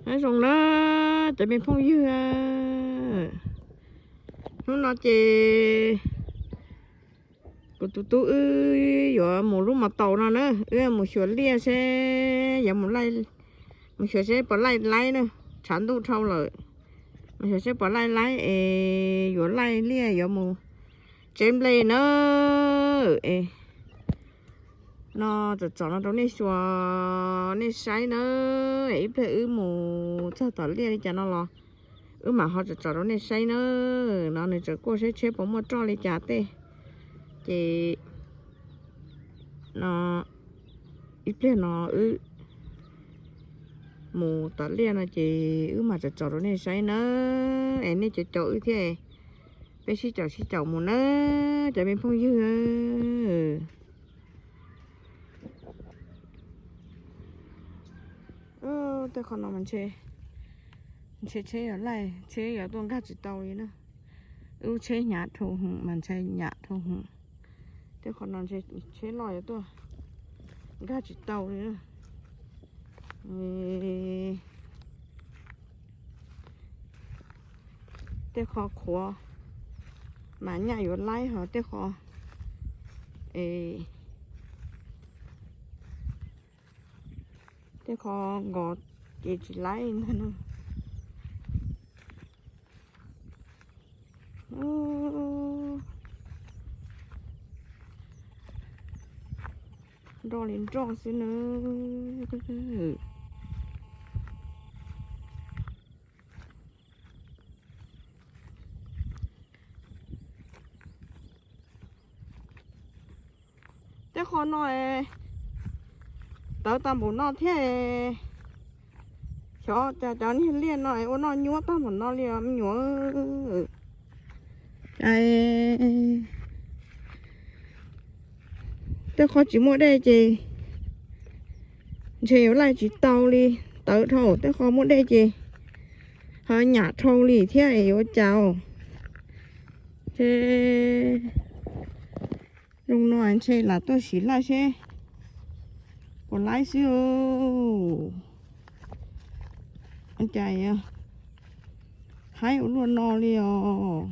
Nyob zoo na cov me phooj ywg, hnub no ces kuv tus tub wb yuav mus lub mos taus no na, wb mus xyuas liaj seb yuav mus, mus xyuas seb puas laij laib na, tshav ntuj dhau lawm, mus xyuas seb puas laij laib es yuav laij liaj yuav mus tseb nplej na. Es no tsom tsom no rau nej xyuas, nej saib na, ib pliag wb mus txog tom liaj li cas no los wb mam ho tsom tsom rau nej saib na. No nws tseem kuaj seb tsheb puas muaj roj li cas tej, ces no ib pliag no wb mus tom liaj no ces wb mam tsom tsom rau nej saib na. Es nej cov caum wb thiab, peb sib caum sib caum mus na cov me phooj ywg. Tej qhov no mas ntshe tsheb yuav laij, tsheb yuav tuaj nkag tsis tau li na. Wb lub tsheb hnyav dhau heev mas ntshai nyam dhau heev. Tej qhov no ntshe tsheb loj yuav tuaj nkag tsis tau li na. Tej qhov qhuav mas nyaj yuav laib, ho tej qhov, tej qhov nkos ces tsis laib ntag na. Nroj li nroj xwb na. Tej qhov no tawv tag npaum no thiab, xyov cas cov niag liaj no ua noj nyuab tag npaum no li os me nyuam. Tej qhov tsis muaj dej ces ntshe yuav laij tsis tau li, tawv dhau, tej qhov muaj dej ces ho nyam dhau li thiab yuav cas. Ces zoo no ntshe lam tuaj sim laij seb puas laib xwb. Cas haib ua luaj no li os.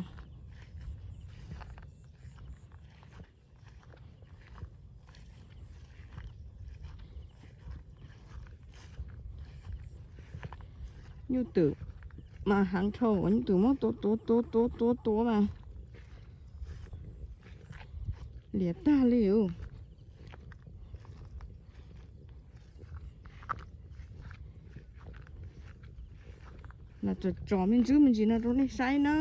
Nyuj twm mas heev dhau, nyuj twm muab tuav tuav tuav tuav tuav tuav mas liam tag li os. Los tsom tsom me ntsis me ntsis no rau nej saib na,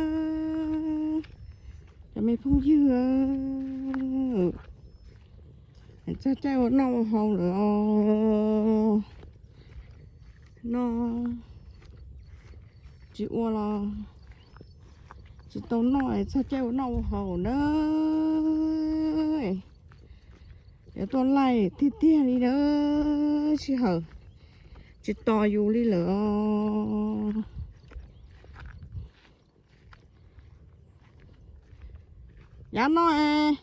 cov me phooj ywg. Txog caij ua noj ua haus lawm os. No tsis ua los tsis tau noj, txog caij ua noj ua haus na. Yuav tuaj laij tiag tiag li na, sij hawm tsis tos yus li lawm os. Yav no es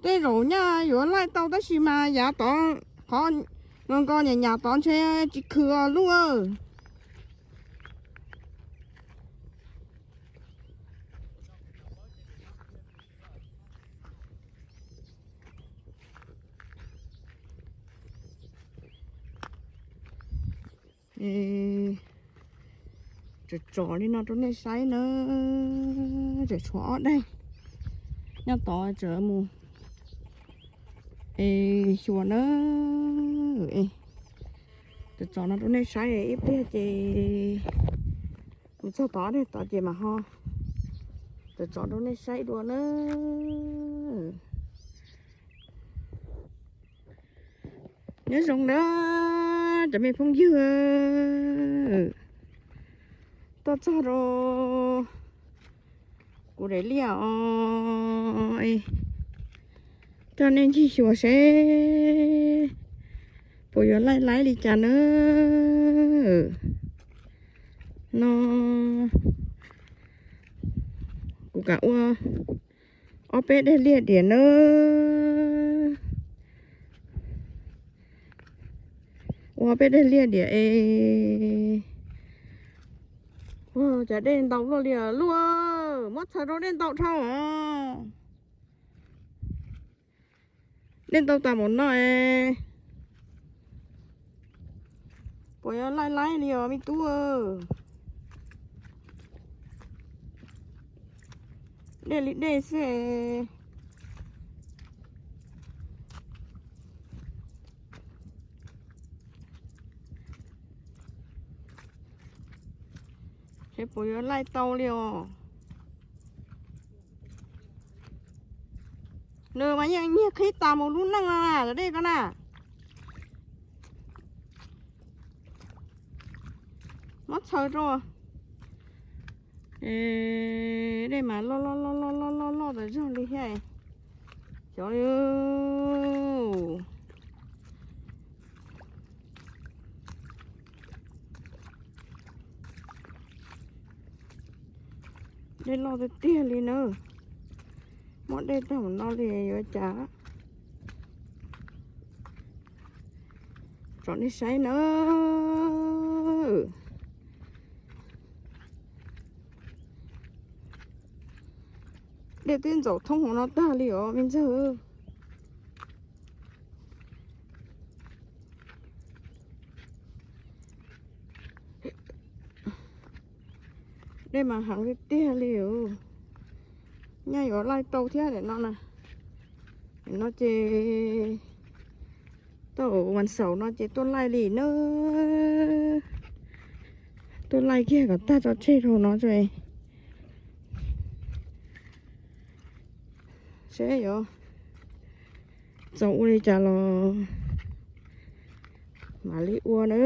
tej zaum nyaj yuav laij tau tab sis mas yav tod qhov no nko nyam nyam tod ntshe tsis khwm os lub. Tsom tsom li no rau nej saib na, tseem tshuav ob daig nyob tod tseem mus xyuas na. Tsom tsom no rau nej saib ib pliag ces mus txog tod daig tod ces mam ho tsom tsom rau nej saib dua na. Nyob zoo na cov me phooj ywg, tuaj txog rau kuv daim liaj os, coj nej ncig xyuas seb puas yuav laij laib li cas na. No kuv kam ua ob peb daim liaj diam na. Ua peb daim liaj diam es. Ua cas dej ntau luaj li luaj, muab txhaws rau dej ntau dhau. Dej ntau tas mus no es. Puas yuav laij laib li os me tub? Dej li dej xwb. Seb puas yuav laij tau li os. Nws mas yeej nyiag qhib tas mus lub neej no na, cov dej ko na. Muab txhaws rau. Dej mas loj loj loj loj loj loj tas zog li thiab. Xyov li. Dej loj tiag tiag li na. Muab dej tag mus no li yuav cas. Tsom nej saib na. Dej twb ntxaum thoob hauv no tag li os me ntxawg. Dej mas heev tiag tiag li os. Nyaj yuav laij tau thiab daim no na. Daim no ces tau vas xaum no ces tuaj laij li na. Tuaj laij kiag kom tag tso tseg rau no tso. Seb yuav txaus ua li cas los mam li ua na.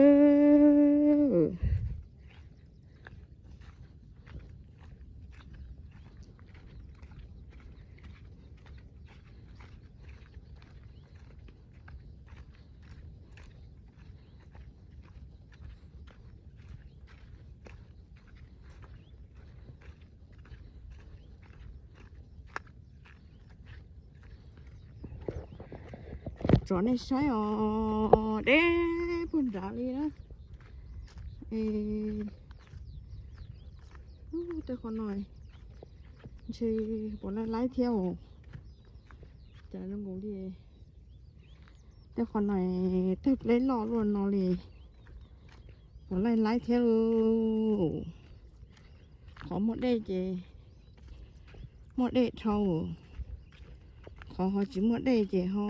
Tsom nej saib os, deb puag nrad li na. Tej qhov no ntshe puas laij laib thiab os. Cas zoo nkaus li tej qhov no tawg pleb loj luaj no li, puas laij laib thiab lauj. Qhov muaj dej ces muaj dej dhau, qhov ho tsis muaj dej ces ho,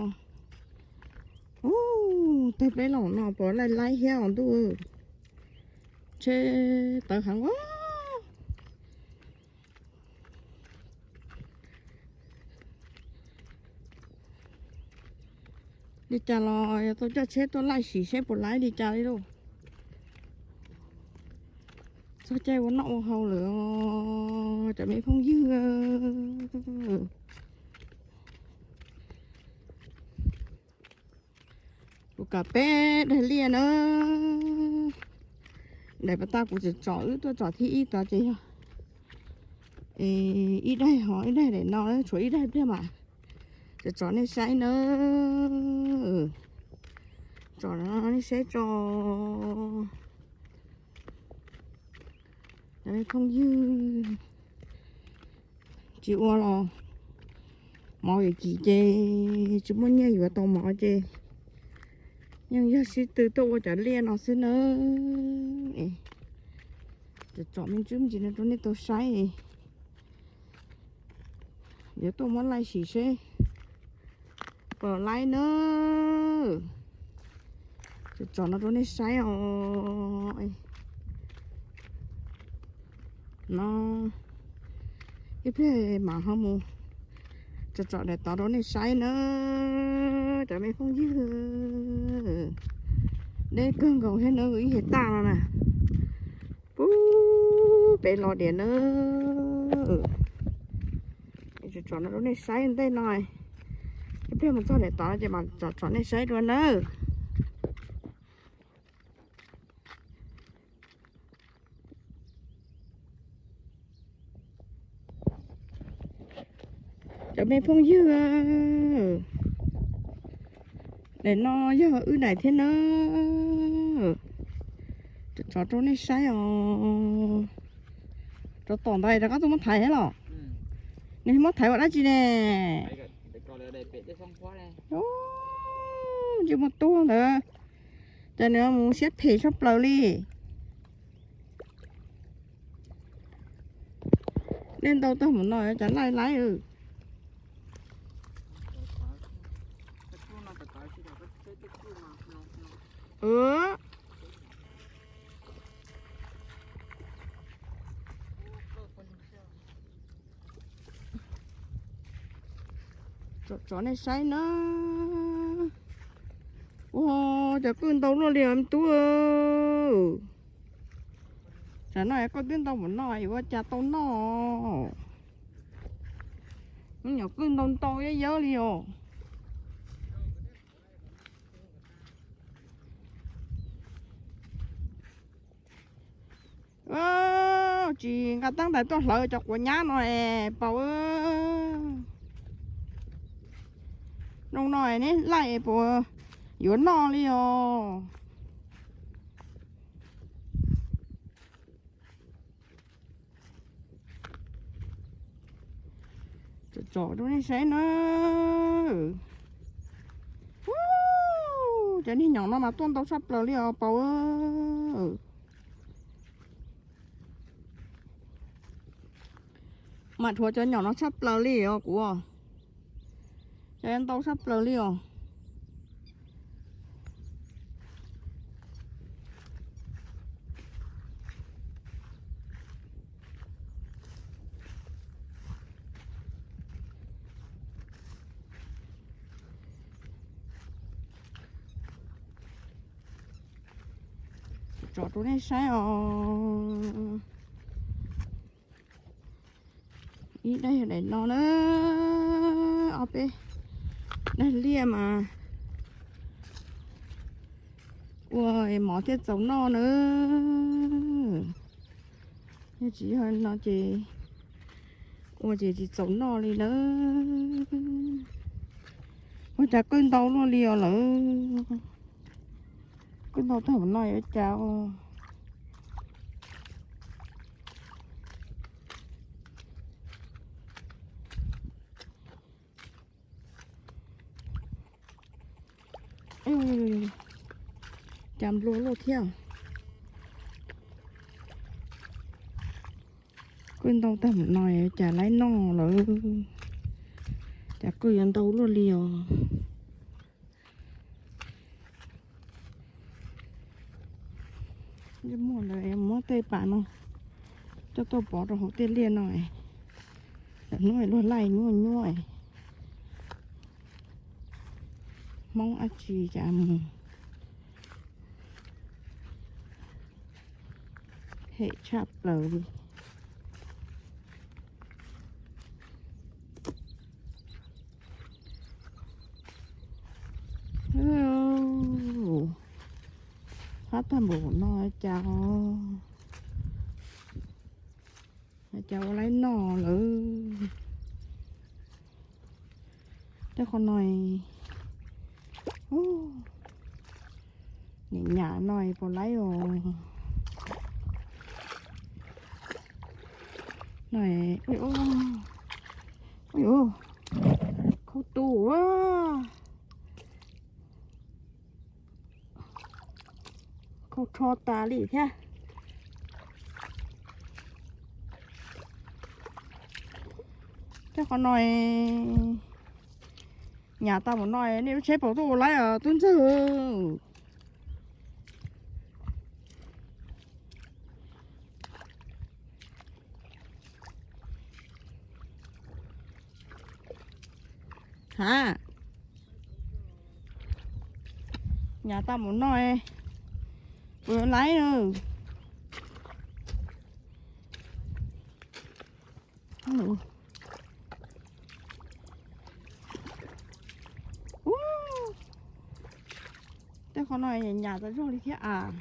ub, tawg pleb loj no puas laij laib thiab os ntuj. Tsheb tawv heev os. Li cas los yog tau coj tsheb tuaj laij sim seb puas laij li cas li lauj. Txog caij ua noj ua haus lawm os cov me phooj ywg. Kuv kam peb daim liaj na. Daim pas tas kuv tseem tsom wb tuaj tsom thib ib tod ces yog ib daim ho ib daim daim no, tshuav ib daim pliag mas tseem tsom nej saib na. Tsom nej saib tso. Cov me phooj ywg, tsis ua los mov kim kim ces tsis muaj nyiaj yuav tau mov ces yeej yog sib tw tuaj ua cov liaj no xwb na. Tsom me ntsis me ntsis no rau nej tau saib. Yuav tuaj muab laij sim seb puas laij na. Tsom no rau nej saib os. No ib pliag mam ho mus tsom tsom daim tod rau nej saib na. Cov me phooj ywg, deb kawg nkaus thiab na, ib hais taj no na. Pub peb los diam na. Tsom no rau nej saib ntej no. Ib pliag mus txog daim tod no ces mam tsom tsom nej saib dua nawb. Cov me phooj ywg, daim no yog wb daim thiab nawb. Tsov rau nej saib os. Tsov tom ntawd rov qab tuaj muab thaiv los. Nws muab thaiv ua dab tsi ne? Ntsej muag tuag ntawd, ces nws mus siab phem tshaj plaws li. Dej ntau tag npaum no cas laij laib. Tsov nej saib na. Ua cas kwj ntau luaj li os me tub. Tsam no koj twb ntau npaum no yuav ua cas tau noj. Me nyuam kwj ntau ntau yab yawb li os. Tsis nqa tab tais tuaj hlawv cov quav nyab no es paus. Zoo no neb laij puas yuav noj li os. Tsom rau nej saib na. Cov niag nyoos no mas tuaj ntau tshaj plaws li os paus. Mas dhuav cov nyoos no tshaj plaws li os kuv. Cov ntau tshaj plaws li os. Tsom rau nej saib os. Ib daim yog daim no na, ob peb daim liaj mas ua mov thiaj txaus noj na. Yog tsis yog no ces ua ces tsis txaus noj li na. Ua cas kwj ntau luaj li os lawm. Kwj ntau tag npaum no yuav cas. Cas nplua luaj thiab. Kwj ntau tag npaum no cas laib noj lawm. Cas kwj yuav ntau luaj li os. Muab tej pas no coj tuaj pov rau hauv tej liaj no. Hnub luag laij nyuaj nyuaj. Hmoob dab tsi cas mus hem tshaj plaws li. Qab tag npaum no cas, cas ua laib noj lawm. Tej qhov no, nim nyam no puas laib os. Khaub tus, khaub rho tas li thiab. Tej qhov no, nyam tau mus no nej lub tsheb puas tuaj ua laib tub ntxawg. Ha, nyam tau mus no, puas laib. Tej qhov no nyam tas zog li thiab as.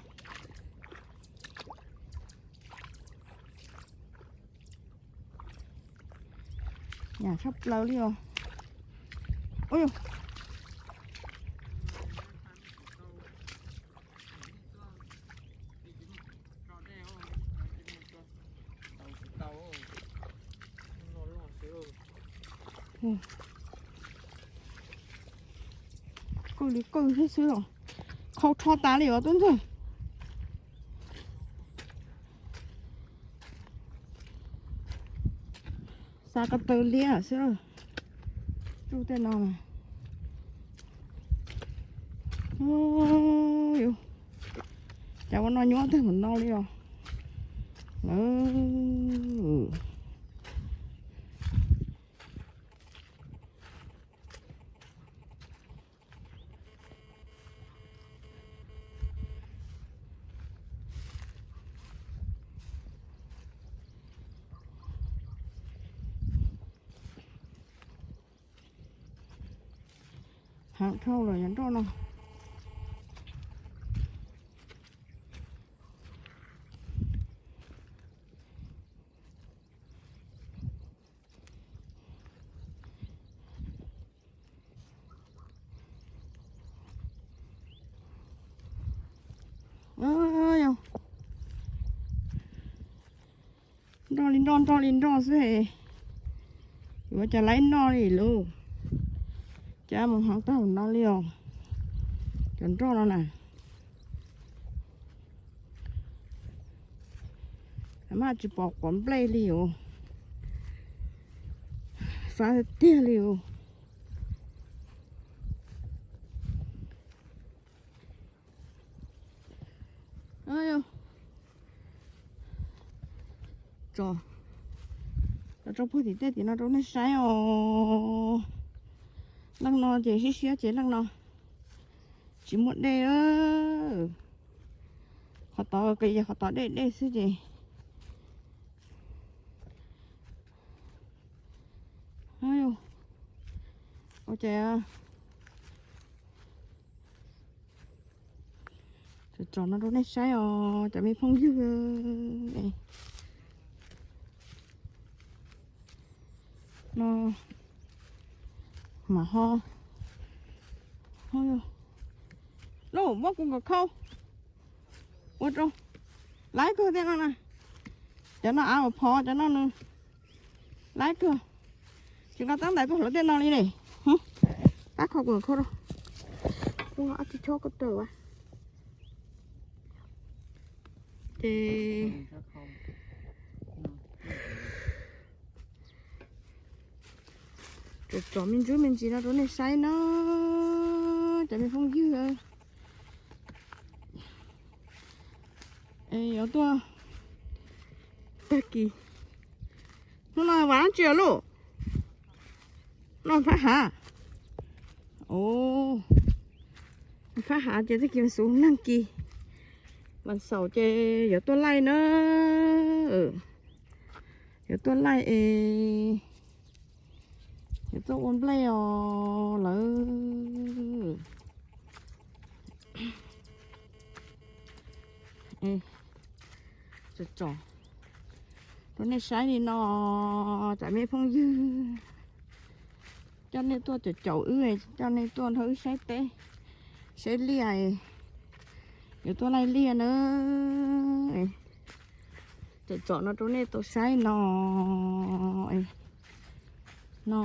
Nyam tshaj plaws li os. Ub, yog, Qw li qw xwb xwb os. Qhau rho tas li os tub ntxawg. Xa ko taw liab xwb. Tsuj tej no. Cas ua no nyuaj tag mus no li os. Heev dhau lawm cov nroj no. Nroj li nroj, nroj li nroj xwb. Yuav cas laib noj li lauj. Cab mus heev tag no li os. Cov nroj no na. Maj tsis pom quav nplej li os. Fab tiag li os. Tso, tso puag tim tej tim no rau nej saib os. Leej no ces siab siab ces leej no tsis muaj dej. Qhov tod, qhov tod dej dej xwb ces. Ua cas tsom no rau nej saib os cov me phooj ywg. No mas ho lauj, muab kuv nkaus khau ua rau laib kawg tej no na. Cov no av uas phov cov no nws laib kawg. Tsis nqa tab ntais tuaj hluav tej no li ne. Pab kho kuv khau rau. Ua ab tsi chob ko taw as. Ces tsom me ntsuab me ntsis no rau nej saib na cov me phooj ywg. Yuav tuaj tag kis. Hnub no vas dab tsi lauj? No phab hav. Phab hav ces tag kis mas xub nag kis, mas xaum ces yuav tuaj laij na. Yuav tuaj laij es yuav tuaj ua nplej os lawm. Tsom tsom rau nej saib li no, cov me phooj ywg, coj nej tuaj caum caum wb, coj nej tuaj nrog wb saib teb saib liaj, yuav tuaj laij liaj na. Tsom tsom no rau nej tau saib no. No,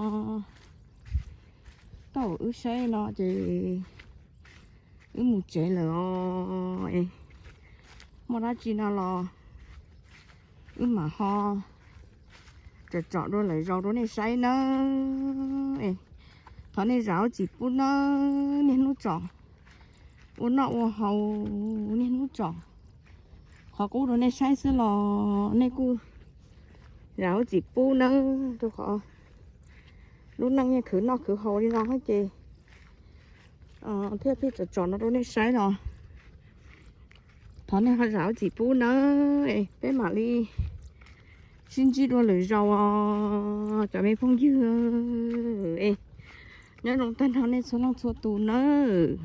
tau wb saib no ces wb mus tsev lawm os. Muaj dab tsi no los wb mam ho tsom tsom dua lwm zaus rau nej saib nawb. Thov nej zam lub txim pub nawb, niaj hnub tsom ua noj ua haus, niaj hnub tsom qhov qub rau nej saib xwb los nej kuj zam lub txim pub nawb, rau qhov lub neej yeej khwv noj khwv haus li no ces thiaj pheej tsom tsom no rau nej saib los thov nej ho zam lub txim pub nawb. Peb mam li sib ntsib dua lwm zaus os cov me phooj ywg. Nyob zoo tag nrho nej txhua leej txhua tus nawb.